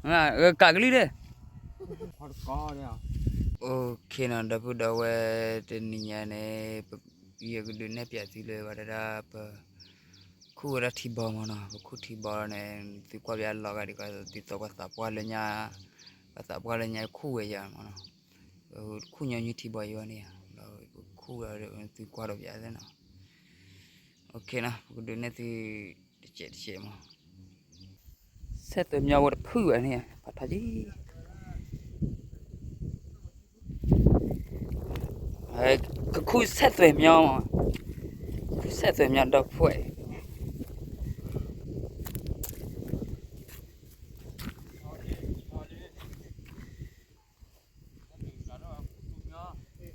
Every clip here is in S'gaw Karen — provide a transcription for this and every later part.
ကးကလံၤဒဲး. အိၣ်ခ့နီၤ ဒီပုၢ်ဒီဝဲၢ် တနံၤညါန့ၣ် ယကဒုးနဲၣ်ပၠးသုလၢ ဘၣ်တဒၣ် ပ ခူၣ်ဝဲဒၣ်ထံဘီမ့ၢ်နီၤ, ပခူၣ်ထံဘီန့ၣ် သုကွၢ်ပၠးလီၤဂာ်ဒံးကီး ဒ်သိးပှၤသးပှၢ်လၢညါ, ပှၤသးပှၢ်လၢညါခူၣ်ဝဲယၤမ့ၢ်နီၤ, ပခူၣ်ညီနုၢ်ထံဘီယၤန့ၣ်, ဒီးပခူၣ်ဝဲဒီးသုကွၢ်ဒီးပၠးသ့ၣ်နီၤ. အိၣ်ခ့နီၤ ပကဒုးနဲၣ်သု တစဲးတစဲးမ့ၢ် ဆဲးသွဲၣ်မညီဝဲတဖုၣ်ဝဲန့ၣ် ဖးထီကံ ကခူၣ်ဆဲးသွဲၣ်မညီ, ခူၣ်ဆဲးသွဲၣ်မညီဒီဖှဲး,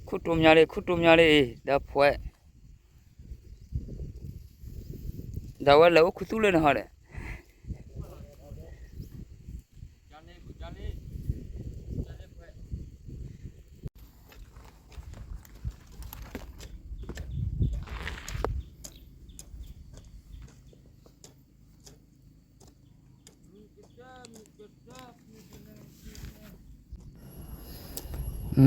ခူၣ်တူၢ်မညီလံ ခူၣ်တူၢ်မညီလံ ဒီဖှဲး, ဒီးဝဲလဲၤအိၣ်ခူသူၣ်လၢနဟီဒီး နီ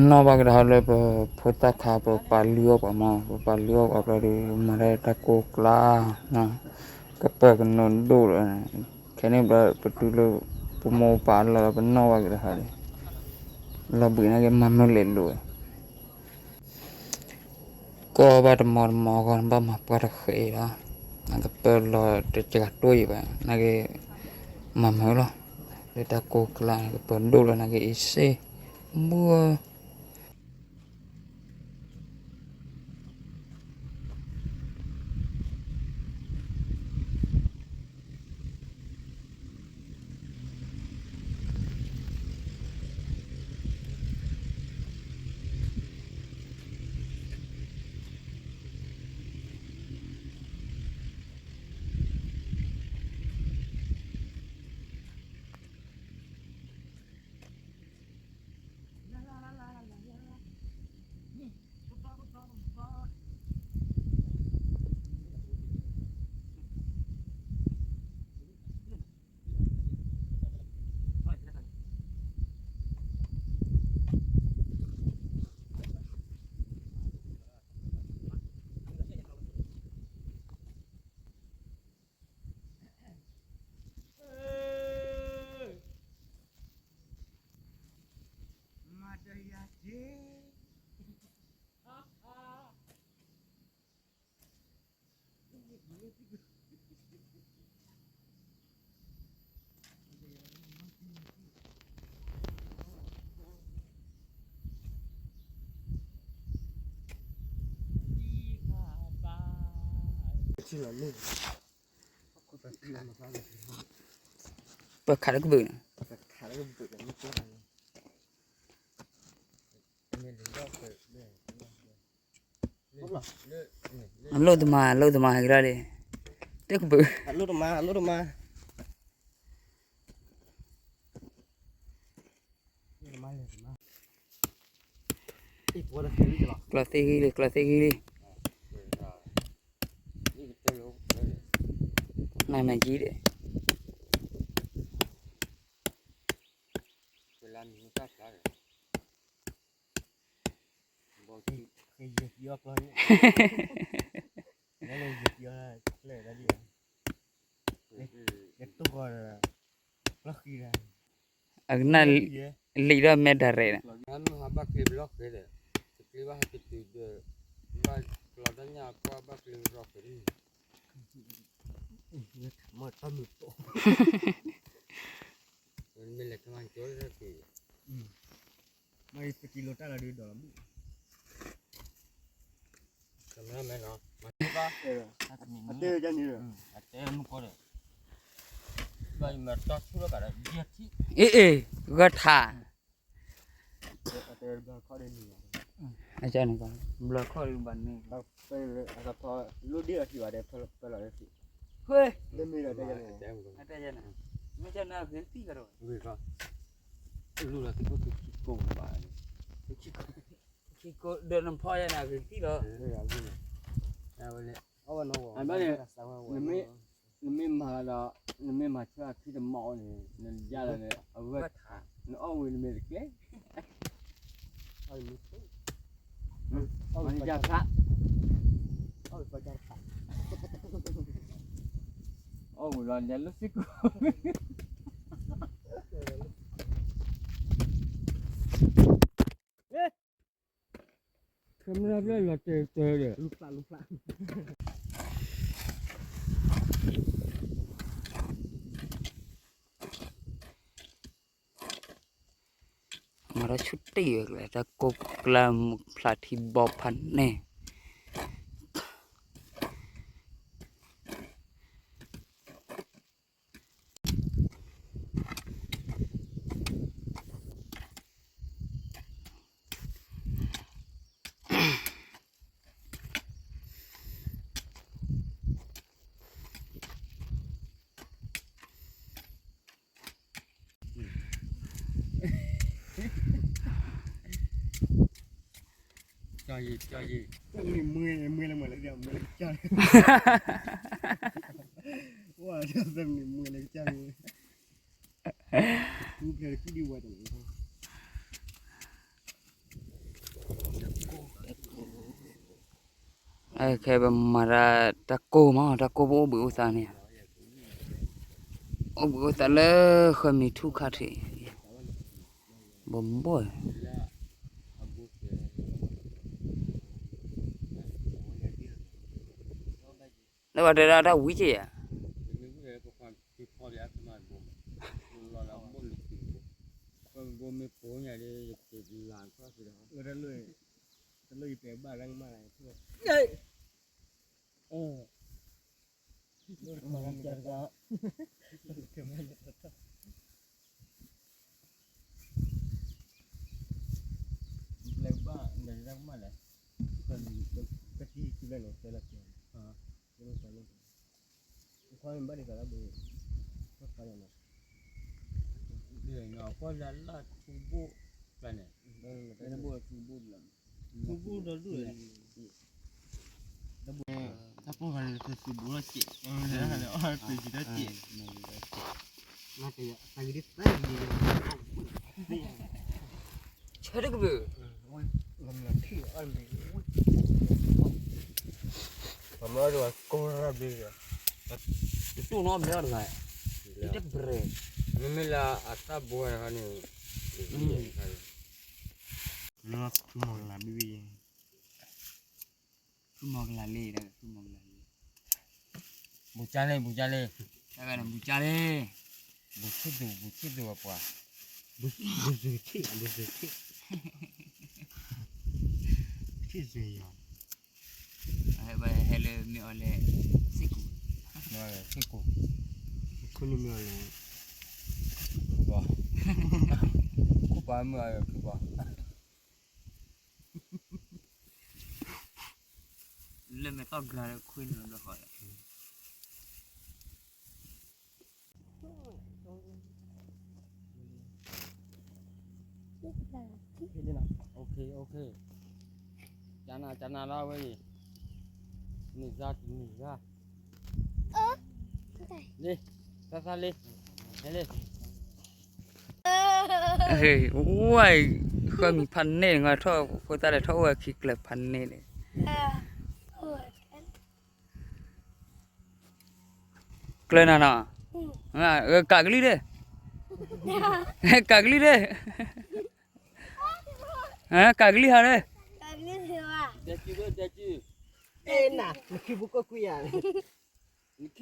ၣ်ဘၣ်က့ၤဒီးဟီလၢ ပဖိသၣ်ခါ ပပာ်လုၢ်အီၣ်ပှၤမ့ၢ် ပပာ်လုၢ်အီၣ်ပှၤကျီဒီး မၤတၢ်တၢ်ကိၢ်ကျါ, ကပၢၤကနိးဒိၣ်လီၤ, ခဲန့ၣ်ဘျီပတုၤလၢ ပမိၢ်ပပၢ်လီၤဒီး ပနီၣ်ဘၣ်က့ၤဒီးဟီဒီး လီၤဘှံးနာ်က့ မၤမုာ်လဲၤလိာ်ဝဲ ကီၢ်ဘၣ်တမီၤတမီၤအဂီၢ် နဘၣ်မၤပှၢ်တဃဲးလီၤ, နကပၢၤလီၤတစှၤတိၢ်အံၤဘၣ် နာ်က့ မၤမုာ်လီၤ, လၢတၢ်ကိၢ်ကျါန့ၣ် ကပၢၤဒိၣ်လီၤ နာ်က့အံၤစ့ၢ် မုၢ် ပခးလၢကဘုးန့ၣ် အလိၣ်တမၤ အလိၣ်တမၤဟဲကဒါလံ တကဘုး အလိၣ်တမၤ အလိၣ်တမၤ ကျီသ့ဂံၢ်လံ ကျီသ့ဂံၢ်လံ နမ့ၢ်ကံဒဲး အကနၣ်လံာ်ဒီးမဲဒၣ်ရဲၣ်န့ၣ် ဘၣ်ကျ့ဘၣ်ဟဲကတုၤဒီး ဘၣ်ကျီတၢ်ညၣ်ကွၢ်ဘၣ်ကျ့ရီၣ်ဃဲး မ့ၢ်လဲၤကမၤကၠိလၢက့ၤ မ့ၢ်တကံလိတၢ်လီၤဒုးဒီးလီၤမုၢ် ကမၤမဲနီၤ အတဲယၤန့ၣ် အတဲမုၢ်ကီၢ်ဒီး ဘၣ်ယမၤတီဆူၣ်လီၤကးဒီး အ့ အ့ ဂီၢ်ထါ အတဲဘျီခီၣ်ဒ်န့ၣ် အတဲန့ၣ် ဘျီခီၣ်ဒ်ဘၣ်န့ၣ် လူၤဒီးသုခိၣ်သုကိးဘၣ် သုခိၣ်ဒီးနဖီယၤန့ၣ် ဂ့ၤသံလီၤ နမ့ၢ်မၤဒီး နမ့ၢ်မၤဆၢအခံတမီၢ်န့ၣ် နယါလီၤန့ၣ် အဂၢၢ်ထး, နအီၣ်ဝံၤနမ့ၢ်တကျဲ, မၤနယါခါ, အီၣ်ဝံၤလီၤ လဲၤလၢစ့ၢ်ကီး camera ဖျၢၣ်လီၤတဲာ်တဲာ်ဒီး လူဖျၢၣ်လူဖျၢၣ် မၤတၢ်ဆူၣ်တ့ၢ်ဝဲကျဲ တၢ်ကိၢ်ကျါမုၢ်ဖျးထံဘီဖးန့ၣ် ကၠီယံၤ ကၠီယံၤ မ့ၢ်မ့ၢ်လၢမ့ၢ်လၢကၠီ ဝါ မ့ၢ်လၢကၠီ တူၢ်ဖျဲးတကူၣ်ဒံးဝဲတလီၤ ခဲပမၤတၢ်တၢ်ကိၢ်မး တၢ်ကိၢ်ပအိၣ်ဘှံးအိၣ်သါန့ၣ် အိၣ်ဘှံးအိၣ်သါလၢဃၢမံၤထူၣ်ခါထံး ဘိးဘိး လၢပှၤတဲဒၣ်တၢ်ဝံက့ၤဧါ တလိၣ်ယတဲဘၣ်လၢမး ဘျဲၣ်ဘၣ် နတၢ်ကမၣ်လဲၣ် ကသံၣ်စုလဲၣ်န့ၣ် တဲလၢကဲ ခွါမ့ၢ်ဘၣ်ဒ်သိးလၢဘိ ခွါလၢ ခွါလၢထူဘိၣ်ကျါန့ၣ် ထူဘိၣ်ဒီဒူၣ်လဲၣ် ထူဘိၣ်ဒီဒူၣ်လဲၣ် တၢ်ပိၢ်ဃာ်န့ၣ် သုးဘိလီၤစဲး သုးဘိလီၤစဲး ဆၢတကဘုး ပမၤဒီးကိးရၢ်ဘ့ၣ် တတူၢ်နီတမံၤတဂၤ တဘြဲၤ မ့မ့ၢ်လၢအသၣ်ဘိတခါန့ၣ် မ့ၢ်မီၢ်ကလးဘ့ၣ်ဘ့ၣ် သူၣ်မီၢ်ကလးလံ သူၣ်မီၢ်ကလးလံ ဘူးကၢ်လံ ဘူးကၢ်လံ တၢ်ဂၤန့ၣ်ဘူးကၢ်လံ ဘူးဆံၣ်သူ ဘူးဆံၣ်သူအပှၤ ဘူးဆံၣ် ဘူးဆံၣ် ဘူးဆံၣ် ဆံၣ်စ့ယီၤ ဟဲလၢမ့ၢ်အီၤလဲၣ် စ့ၢ်ကီး စ့ၢ်ကီး ခိၣ်နူာ်မ့ၢ်အီၤလဲၣ် ခိၣ်ပှၤ ခိၣ်ပှၤမ့ၢ်အီၤခိၣ်ပှၤ လၢမဲာ်သီၣ်ကြၤလၢခွံနံၤဘျီဃီ OK OK ကနၤကနၤလီၤဝဲအံၤ န့ၢ်စါန့ၢ်စါ လံ သါသါလံ ဟဲလံ ဝဲ ဃၢမံၤဖးန့ၣ် ငါထီၣ်ဖိသၣ်လဲၤထီၣ်အိၣ်ဝဲခံကျၢၤဖးန့ၣ်န့ၣ် ကျၢၤနၤနီၤ ကးကလံၢ်ဒၢ ကးကလံၢ်ဒၢ ကးကလံၢ်ဟါဒၢ နခံပူၤကိၢ်ကွံာ်ယၤ နခံ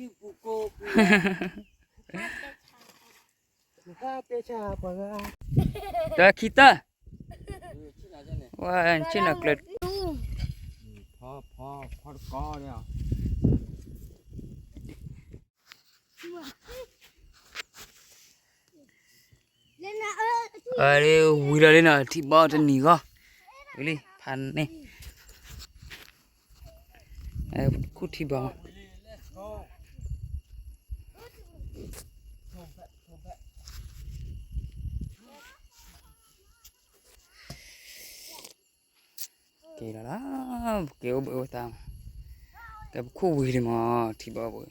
ပူၤကိၢ်ကွံာ်ယၤ နတၢ်တဲဆါပှၤဂၤ တၢ်ခံတၢ် ဝဲဆ့ၣ်နီၤကျၢၤ ဖီဖီဖီတကီန့ၣ် အဝံၤလီၤလံနီၤ ထံဘီတနံၤဂီၢ် ဝံၤလံ ဖးန့ၣ် ခူၣ်ထံဘီ ကဲလီၤလီၤ ကဲအိၣ်ဘှံးအိၣ်သါ ကဲပခူၣ်ဝံၤလံမး ထံဘီဘှံး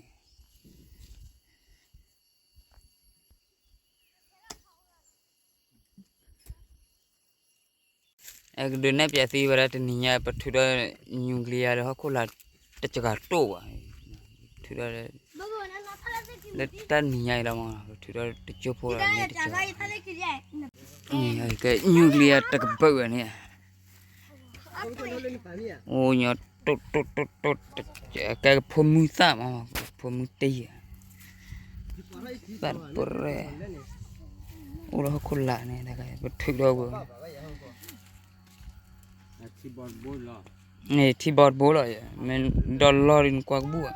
အကဒုးနဲၣ်ပၠးသံဝဲဒၣ်တနံၤညါ ပထုးထီၣ် nuclear လၢဟီၣ်ခိၣ်လာ်တစှၤတိၢ်ဘၣ်, ထုးထီၣ် လၢတၢ်နံၤညါအံၤလီၤမး ပထုးထီၣ်တကၠိဖိလီၤ မ့ၢ်တကၠိ, ကဲ nuclear တကပၢၢ်ဝဲန့ၣ်, အိၣ်ညီ တိၢ်တိၢ်တိၢ်တိၢ်, ကဲကဖိမုၣ်သၣ်မး ကဖိမုၣ်တ့ၢ်, သၣ်တပရဲၣ်, အိၣ်လၢဟီၣ်ခိၣ်လာ်န့ၣ် ပထုးထီၣ်ဝဲ န့ၣ် ထံဘီတဘိလီၤ, မ့ၢ်ဒီလီၢ်ဒ်နကွၢ်ကဘူၣ်ဧါ.